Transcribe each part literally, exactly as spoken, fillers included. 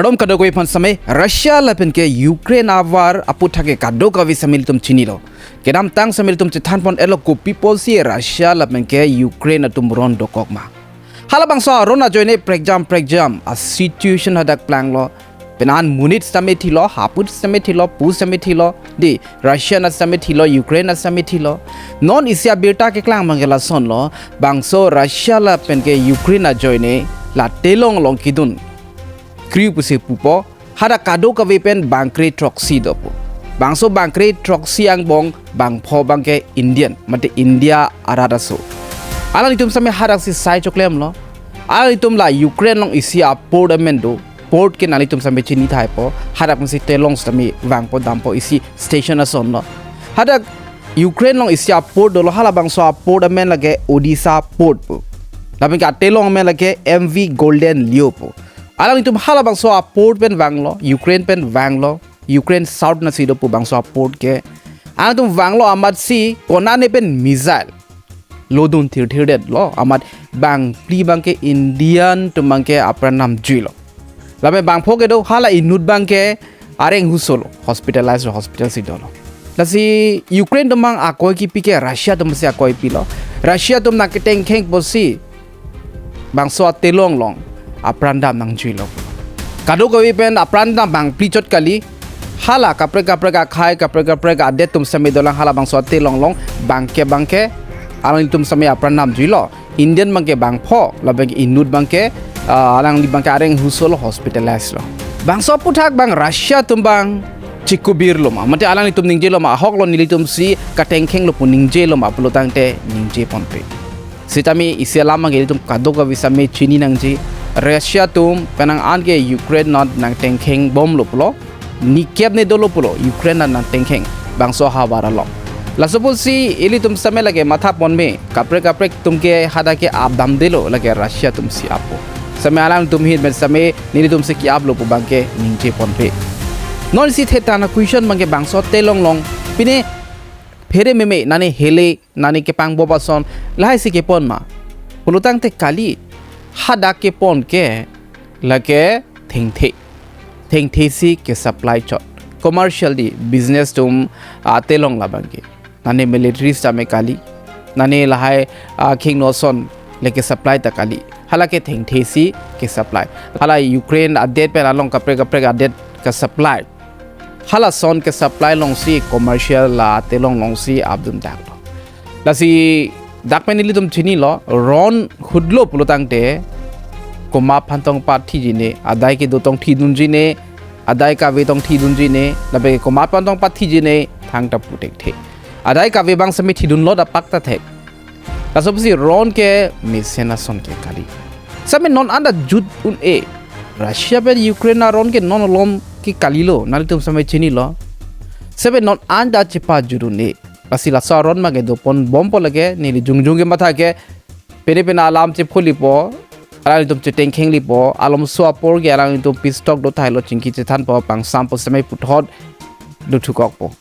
Kardom kadokave aphan sitame. Russia lapen ke Ukraine avar aputhak ke kadokave sitame ilitum chinilo. Kedamtang sitame ilitum chethanpon-etlo kopi apotsi Russia lapen ke Ukraine atum ron dokok ma. Halabangso aron ajoine prekjam prekjam a situation hadak planglo. Penang monit sitame thilo, hapu sitame thilo, pu sitame thilo. Dei, Russia na sitame thilo, Ukraine na sitame thilo. Non isi abirta keklang abang ke lasonlo, bangso Russia lapen ke Ukraine ajoine la telong along kedun kri pusi pupo, hadak kadokave pen bangkre throksi dopo. Bangso bangkre throksi angbong bangpho abang ke Indian, mate India arat aso. Alanglitum sitame hadaksi sai choklemlo. Alanglitum la Ukraine along isi aport amen do. Port ke nanglitum sitame chini thaipo. Hadak pensi telong sitame vangpo dampo isi station asonlo. Hadak Ukraine along isi aport dolo, halabangso aport amen lake Odessa port pu. Lapen ke atelong amen lake M V Golden Leo pu. Alanglitum halabangso aport pen vanglo, Ukraine pen vanglo, Ukraine South nasi dopo bangso aport ke. Alanglitum vanglo amatsi konane pen missile lodun thirthirdetlo, amat bangphli abang ke Indian atum abang ke apran namjuilo. Lapen bangpho kedo hala inut abang ke areng husolo, hospitalize lo, hospital si dolo. Lasi Ukraine atum abang akoi kipi ke Russia atum si akoi pilo. Russia atum nangketengkheng apotsi bangso atelong along apran dam nangjuilo. Kadokave pen apran dam bangphli chot kali. Hala kaprek kaprek akhei, kaprek kaprek adet atum sitame dolang halabangso atelong along, bangke bangke alanglitum sitame apran namjuilo. Indian abang ke bangpho, lapen ke inut abang ke, ah, alangli abang ke areng husolo, hospitalize lo. Bangso aputhak abang Russia atum abang chikubirlo ma, mate alanglitum ningjelo ma, ahoklo, nelitum si katengkhenglo pu ningjelo ma pulotangte ningjeponpe. Sitame isi alam abang ke ilitum kadokave sitame chini nangji. Russia atum penang an ke Ukraine anat nangtengkheng bomlo pulo. Nikep ne dolo pulo Ukraine anat nangtengkheng bangso ahavar along. Laso apotsi ilitum sitame lake mathaponme, kaprek kaprek atum ke hadak ke ap damdelo, lake Russia atum si appo. Sitame alangtum hin pen sitame nelitum si ke-aplo pu abang ke ningjeponpe. Non isi thethan a-question abang ke bangso telong along pine phere meme, nane hele, nane kepangbob ason lahai si kepon ma pulotangte kali. Hadak kepon ke lake thengthe, thengthe si ke-supply chot. Commercial, dei, business atum atelong labang ke. Nane military sitame kali, nane lahai, ah, khingno ason le ke-supply ta kali. Hala ke thengthe si ke-supply. Hala Ukraine adet pen along kaprek kaprek adet ke-supply. Halason ke-supply alongsi commercial la telong alongsi ap dundaklo. Lasi dak pen ilitum chinilo, ron hutlo pulotangte komat aphan tong pathiji ne, adai kedo tong thidunji ne, adai kave tong thidunji ne, lapen komat aphan tong pathiji ne, thangta pu thekthe. Adai kave abang sitame thidunlo, dak pak ta thek. Laso apotsi ron ke mesen ason ke kali. Sitame non anta jut un-e. Russia pen Ukraine aron ke non malom ke kalilo, nanglitum sitame chinilo. Sitame non anta chepajut un-e. Lasi laso aron abang ke doponbompo lake, neli jongjong ke matha ke, pene pene alam chepholipo, alanglitum chetengkhenglipo, alomso apor ke alanglitum peace talk do thailo, chingki chethanpo, pangsampo, sitame puthot dothukokpo.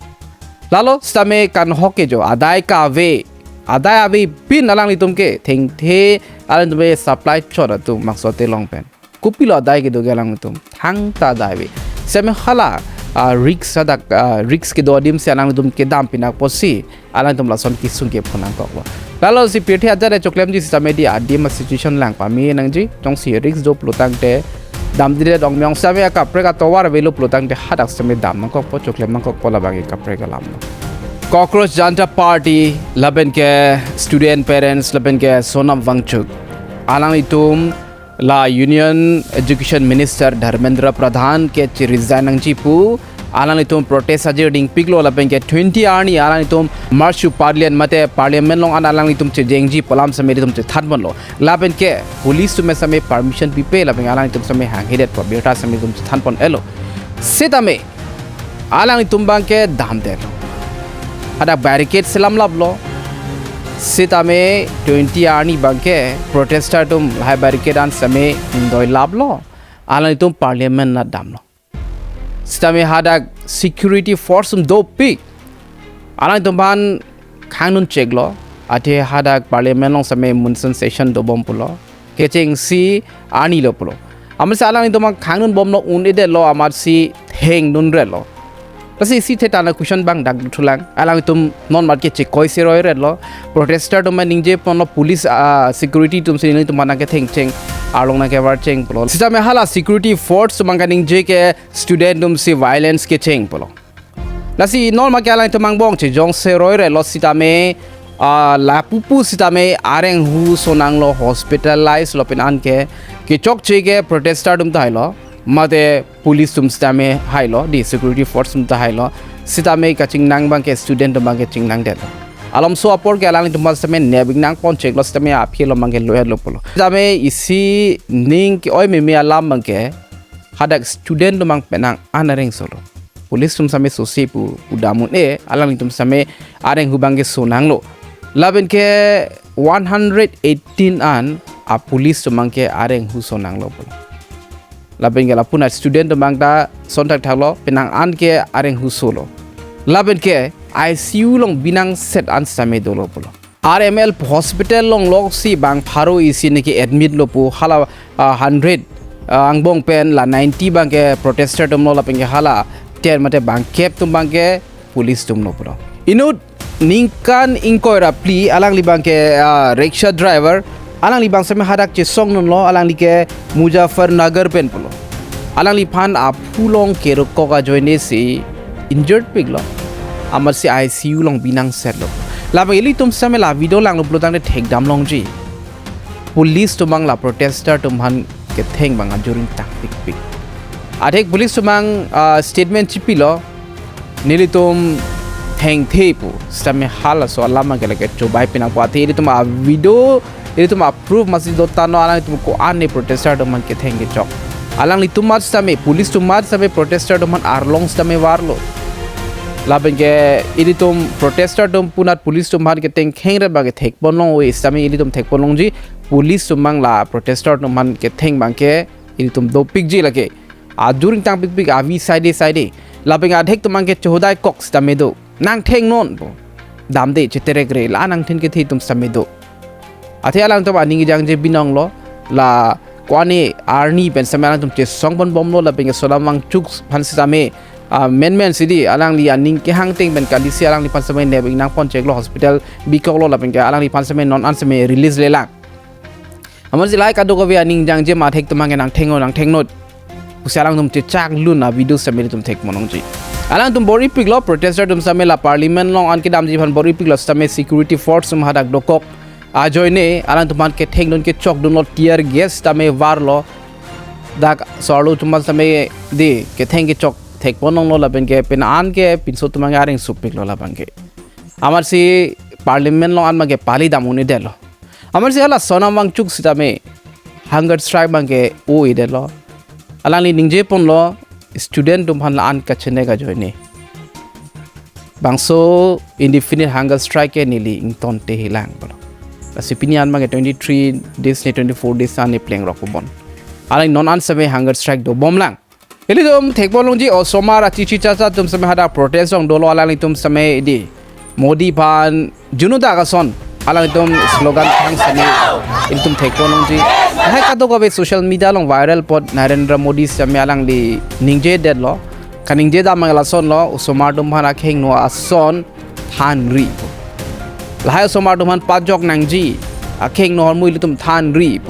Lalo sitame kanghok ke jo, adai kave, adai avepin alanglitum ke thengthe alanglitum ke supply chot atum bangso telong pen. Kopilo adai kedo ke alanglitum? Thangta adai ave. Sitame hala, ah, risk hadak, ah, risk kedo adim si alanglitum kedam pinak apotsi alangtum lason kesung ke phonangkoklo. Lalo si pirthe ajat choklemji sitame dei adim a-situation lang pame nangji, jongsi risk do pulotangte damdedet ong miyong sitame akaprek atovar avelo pulotangte hadak sitame damnangkokpo, choklem nangkokpo labang ke kaprek alam. Cockroach Janta Party lapen ke student parents lapen ke Sonam Wangchuk, alanglitum la Union Education Minister Dharmendra Pradhan ke che-resign nangji pu alanglitum protest ajir dingpiklo lapen ke twenty arni alanglitum March to Parliament mate Parliament along an alanglitum chejengji pu alam sitame ilitum chethanponlo. Lapen ke police atum sitame permission pipe lapen alanglitum sitame hanghedet pu abirta sitame ilitum chethanpon-etlo. Sitame alanglitum abang ke damdetlo. Hadak barricade selamlaplo. Sitame twenty arni abang ke protester atum lahai barricade an sitame ingdoilaplo. Alanglitum Parliament anat damlo. Sitame hadak security force atum dopik. Alanglitum aphan khangdun cheklo. Athe hadak Parliament along sitame monsoon session dobom pulo. Kechengsi arni lo pulo. Amatsi alanglitum khangdun bomlo, un-edetlo, amatsi thengdunrelo. Lasi isi thethan a-question abang dak thulang. Alanglitum non mat ke chekoi seroi retlo. Protester atum ningje ponlo police, ah, security atumsi nelitum aphan nangkethengcheng, arlong nangkevarcheng pulo. Sitame hala security force atum kaningje ke student atumsi violence kecheng pulo. Lasi non mat ke alanglitum angbong chejong seroi retlo sitame, ah, lapu pu sitame areng huso nanglo, hospitalize lo pen anke kechokche ke protester atum ta hailo, mate police atum sitame hailo, di security force atum ta hailo, sitame kachingnang abang ke student atum abang ke chingnangdetlo. Alomso apor ke alanglitum aphan sitame nep-ik nangponcheklo sitame aphi along abang ke loyal lo pulo. Sitame isi ning ke-oi meme alam abang ke hadak student atum abang penang an areng solo. Police atum sitame sose pu udam un-e, alanglitum sitame areng hu abang ke so nanglo. Lapen ke one hundred eighteen an a-police atum abang ke areng huso nanglo pulo. Lapen ke lapu-an student atum abang ta son thakthaklo, penang an ke areng husolo. Lapen ke I C U along binangset an sitame dolo pulo. R M L hospital along loksi bang pharo isi neke admit lo pu, hala, ah, hundred, ah, angbong pen la ninety abang ke protester atumlo, lapen ke hala ten mate bangkep atum abang ke police atumlo pulo. Inut ningkan ingkoi ra phli alangli abang ke, ah, rickshaw driver, alangli abang sitame hadak chesongdunlo, alangli ke Muzaffarnagar pen pulo. Alangliphan aphu along kerokok ajoine si injured piklo. Amatsi I C U along binangsetlo. Lapen ilitum sitame la video langlo pulo tangte thekdam longji. Police atum abang la protester atum aphan ketheng abang ajuring tangpikpik. Athek police atum abang, ah, statement chipilo, nelitum thengthe pu, sitame halaso alam abang ke lake chobai pinang pu, athe ilitum a-video, ilitum a-proof masi dotanglo, alanglitum ko-an ne protester atum aphan ketheng kechok. Alanglitum mat sitame, police atum mat sitame protester atum aphan arlong sitame varlo. Lapen ke ilitum protester atum punat police atum aphan ketheng khengret abang ke thekpon long-o, sitame ilitum thekpon longji, police atum abang la protester atum aphan ketheng abang ke ilitum dopikji lake. Ajuring tangpikpik avi saide saide. Lapen ke athek atum abang ke chohodaikok sitame do. Nangthengnon pu. Damde cheterekre la nangthen kethe atum sitame do. Athe alangtum aning kejangje binonglo, la ko-an ne arni pen sitame alangtum chesongpon bomlo, lapen ke Sonam Wangchuk aphan sitame, ah, menmen si di, alangli aning kehang ateng pen kalisi alangliphan sitame nep-ik nangponcheklo, hospital bikoklo, lapen ke alangliphan sitame non an sitame release lelang. Amatsi lahai kadokave aning kejangje athek atum abang ke nangthengnon, nangthengnon pusi alangtum chechak lun a-video sitame ilitum thekpon longji. Alangtum bor-ipiklo, protester atum sitame la parliament along an kedamji aphan bor-ipiklo sitame security force atum hadak dokok ajoine alangtum aphan kethengdun kechokdunlo, tear gas sitame varlo. Dak so-arlo atum aphan sitame di ketheng kechok thekpon longlo, lapen ke penang an ke pinso atum abang ke areng supiklo labang ke. Amatsi parliament along an abang ke pali dam un-edetlo. Amatsi hala Sonam Wangchuk sitame hunger strike abang ke o-edetlo. Alangli ningje ponlo student atum aphan la-an kachenek ajoine bangso indefinite hunger strike ke neli ingtonte hilang pulo. Lasi pini an abang ke twenty-three days ne twenty-four days an ne pleng rok bon. Alang non an sitame hunger strike dobomlang. Ilitum thekpon longji osomar achichi chacha atum sitame hadak protest along dolo, alanglitum sitame di Modi aphan junuda kason alangtum slogan thang sitame ilitum thekpon longji. Lahai kadokave social media along viral apot Narendra Modi sitame alangli ningjedetlo. Kaningje dam abang lasonlo, osomar atum aphan akhengno ason thanri. Lahai osomar atum aphan pajok nangji, akhengno ahormu ilitum thanri.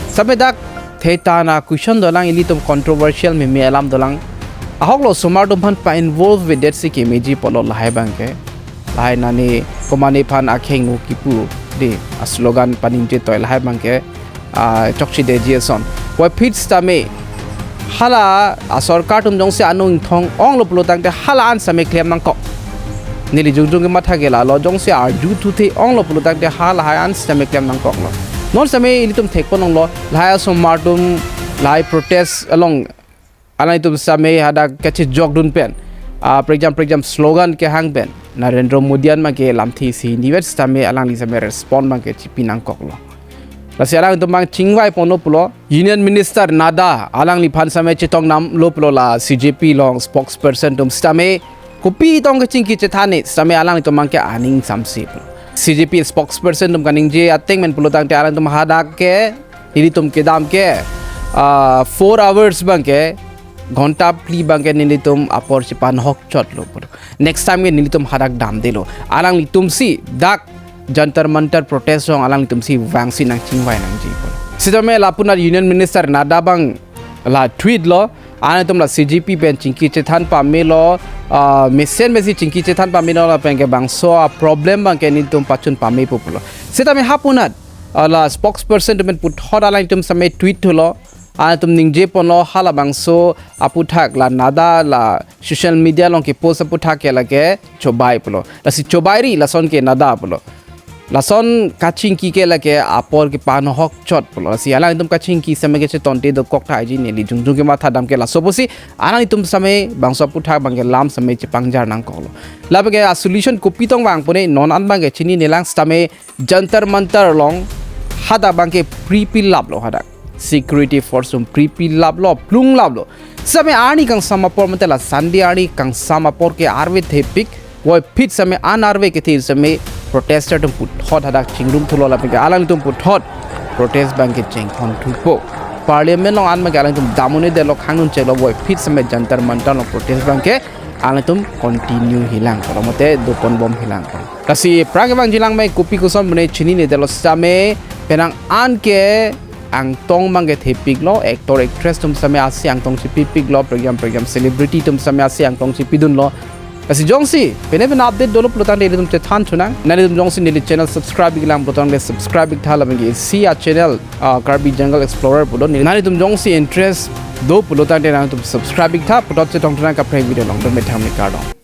Sitame dak thethan a-question dolang, ilitum controversial meme alam dolang. Ahoklo osomar atum aphan pa-involve-vedet si kemeji apotlo lahai abang ke. Lahai nani komatne aphan akhengno kipu di a-slogan paningje toi lahai abang ke, ah, chokchedeji ason. Puvoiphit sitame hala asorkar atum jongsi anung ingthong onglo pulo tangte hala an sitame klem nangkok. Neli jongjong kematha ke lalo, jongsi arju thuthe onglo pulo tangte halahai an sitame klem nangkoklo. Non sitame ilitum thekpon longlo, lahai osomar atum, lahai protest along alangtum sitame hadak kachejokdun pen, ah, prekjam prekjam slogan kehang pen Narendra Modi an abang ke lamthe isi nivet sitame alangli sitame respond abang ke chipi nangkoklo. Lasi alangtum abang chingvai ponlo pulo, Union Minister Nadda alangliphan sitame chetongdamlo pulo la C J P along spokesperson atum sitame kopi tong kachingki chethan-e sitame alanglitum abang ke aning samsi pulo. C J P spokesperson atum kaningje ateng pen pulo tangte alangtum hadak ke ilitum kedam ke ah, four hours abangke, ghonta phli abangke nelitum apor chepanhok chotlo pulo. Next time ke nelitum hadak damdelo. Alanglitumsi dak Jantar Mantar protest along alanglitumsi vangsi nangchingvai nangji pulo. Sitame lapu-an Union Minister Nadda abang la tweet lo, alanglitum la C J P pen chingki chethan pamelo, ah, mesen mesi chingki chethan pamelo lapen ke bangso a-problem abangke nelitum pachun pamepo pulo. Sitame hapu-an, ah, la spokesperson atum pen puthot alanglitum sitame tweet thulo, alanglitum ningje ponlo halabangso aphuthak la Nadda la social media along kepost aphuthak ke lake chobai pulo. Lasi chobairi lason ke Nadda pulo. Lason kachingki ke lake apor kepanhok chot pulo. Lasi alanglitum kachingki sitame ke chetonte dokok tahai ji, neli jongjong kematha dam ke laso pusi, alanglitum sitame bangso aphuthak abangke lam sitame chepangjar nangkoklo. Lapen ke a-solution kopi tong vangpo ne non an abangke chinine lang, sitame Jantar Mantar along hadak abangke pripilaplo hadak. Security force atum pripilaplo, plunglaplo. Sitame arni kangsam apor mate la Sunday arni kangsam apor ke arve thepik, voiphit sitame an arve kethe sitame protester atum puthot hadak chingrum thulo lapen ke alanglitum puthot protest abangke chengthon thupo. Parliament along an abangke alanglitum dam un-edetlo, khang un-elo, voiphit sitame Jantar Mantar along protest abangke alanglitum continue hilang pulo mate doponbom hilang pulo. Lasi aphrang kevangjilang me kopi koson pu ne chininedetlo, sitame penang an ke angtong abangke thepiklo, actor actress atum sitame ase angtong chepipiklo, program program celebrity atum sitame ase angtong chepidunlo. Lasi jongsi pine pine update dolo pulo tangte ilitum chethan chunang. Nanglitum jongsi neli channel subscribe iklang pulo tangte subscribe iktha lapen ke isi a-channel, ah, Karbi Jungle Explorer pulo. Nanglitum jongsi interest do pulo tangte nanglitum subscribe iktha, puthot chetong chunang kaprek video along, dome thangmi kardom.